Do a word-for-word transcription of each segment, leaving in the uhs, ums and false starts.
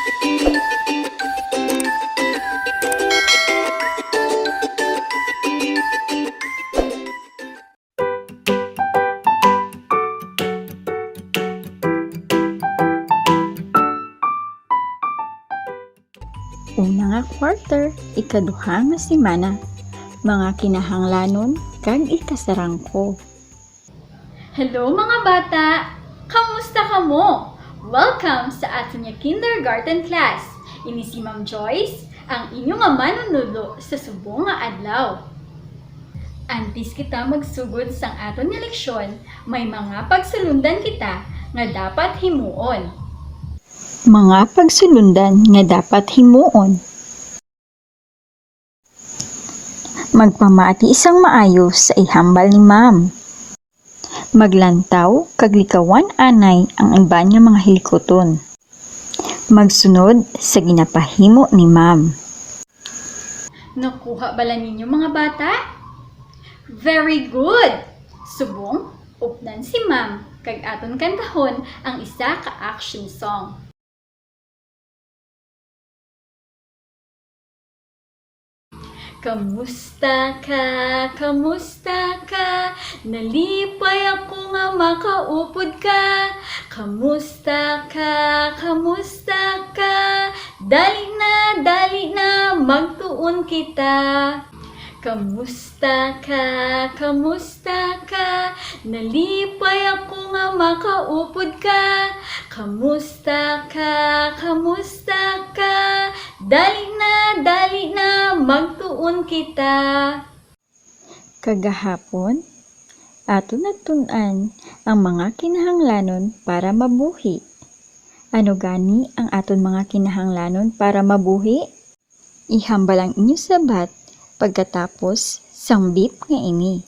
Una nga quarter, ikaduha nga semana, mga kinahanglanon kag ikasarangko. Hello, mga bata! Kamusta kamo? Welcome sa aton nga kindergarten class. Ini si Ma'am Joyce, ang inyo nga manunudlo sa subong nga adlaw. Antes kita magsugod sang aton nga leksyon, may mga pagsulundan kita nga dapat himuon. Mga pagsulundan nga dapat himuon. Magpamati sang maayo sa ihambal ni Ma'am. Maglantaw kag likawan anay ang iban nga mga hilikuton. Magsunod sa ginapahimo ni Ma'am. Nakuha bala ninyo, mga bata? Very good! Subong, upnan si Ma'am kag aton kantahon ang isa ka action song. Kamusta ka? Kamusta ka? Nalipay ako nga makaupod ka. Kamusta ka? Kamusta ka? Dali na, dali na, magtuon kita. Kamusta ka? Kamusta ka? Nalipay ako nga makaupod ka. Kamusta ka? Kamusta ka? Dali na, dali na, magtuon kita. Kagahapon, aton natun-an ang mga kinahanglanon para mabuhi. Ano gani ang aton mga kinahanglanon para mabuhi? Ihambal ang inyo sabat pagkatapos sang beep nga ini.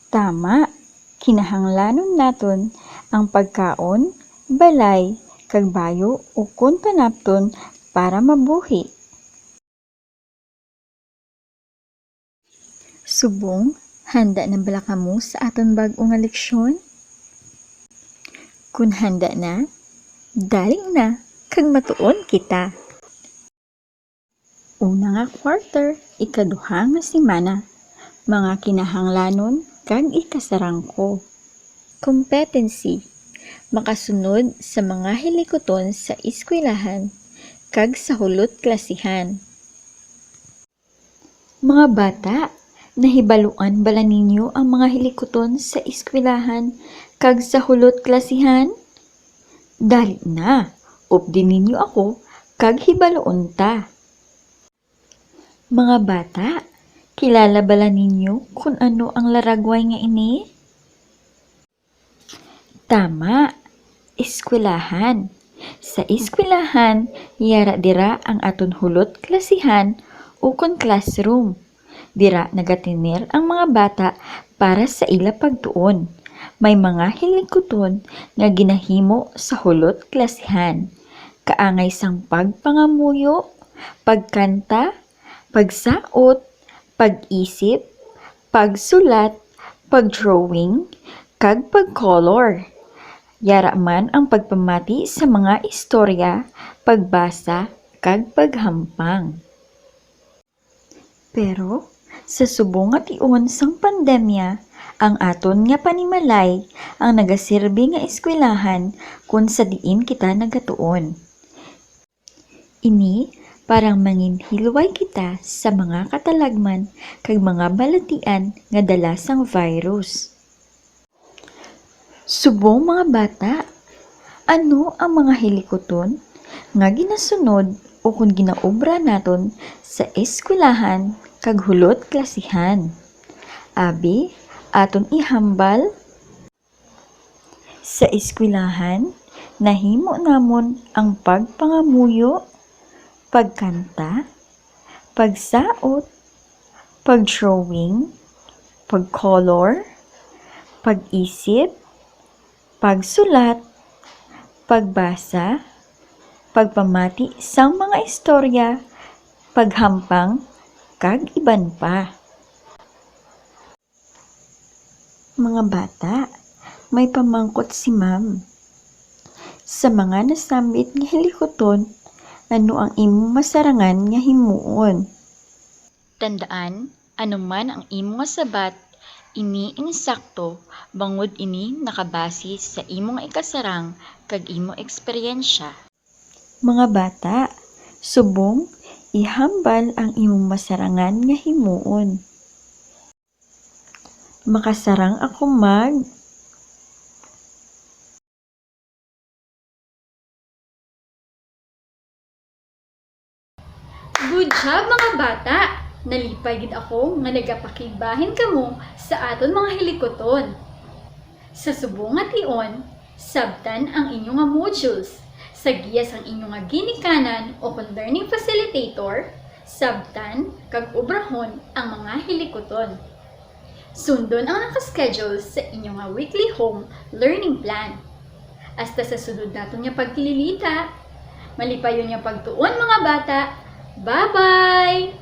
Tama, kinahanglanon naton ang pagkaon, balay, kag bayo ukon panapton para mabuhi. Subong, handa na bala kamo sa aton bag-o nga leksyon? Kon handa na, dali na kag matuon kita. Una nga quarter, ikaduha nga semana, mga kinahanglanon kag ikasarangko. Competency, makasunod sa mga hilikuton sa eskwelahan kag sa hulot klasihan. Mga bata, nahibaluan bala ninyo ang mga hilikuton sa eskwelahan kag sa hulot klasihan? Dali na, updi ninyo ako kag hibaluon ta. Mga bata, kilala bala ninyo kon ano ang laragway nga ini? Tama, eskwelahan. Sa eskwelahan, yara dira ang aton hulot klasihan ukon classroom. Dira nagatener ang mga bata para sa ila pagtuon. May mga hilikuton nga ginahimo sa hulot klasihan, kaangay sang pagpangamuyo, pagkanta, pagsaot, pag-isip, pagsulat, pag-drawing, kag pag-color. Yara man ang pagpamati sa mga istorya, pagbasa, kag paghampang. Pero, sa subong nga tion sang pandemya, ang aton nga panimalay ang nagasirbi nga eskwelahan kon sa diin kita nagatuon. Ini para manginhilway kita sa mga katalagman kag mga balatian nga dala sang virus. Subong, mga bata, ano ang mga hilikuton nga ginasunod ukon ginaobra naton sa eskwelahan kag hulot klasihan? Abi, aton ihambal. Sa eskwelahan, nahimo namon ang pagpangamuyo, pagkanta, pagsaot, pag-drawing, pag-color, pag-isip, pagsulat, pagbasa, pagpamati sang mga istorya, paghampang, kag iban pa. Mga bata, may pamangkot si Ma'am. Sa mga nasambit nga hilikuton, ano ang imong masarangan nga himuon? Tandaan, ano man ang imo nga sabat, ini insakto, bangod ini nakabase sa imong ikasarang kag imong eksperyensya. Mga bata, subong ihambal ang imong masarangan nga himuon. Makasarang ako mag Good job, mga bata! Nalipay gid ako nga nagapakigbahin kamo sa aton mga hilikuton. Sa subong nga tion, sabtan ang inyo nga modules. Sa giya sang inyo nga ginikanan o kon learning facilitator, sabtan kag obrahon ang mga hilikuton. Sundon ang naka-schedule sa inyo nga weekly home learning plan. Hasta sa sunod naton nga pagkililita, malipayon nga pagtuon, mga bata. Bye-bye!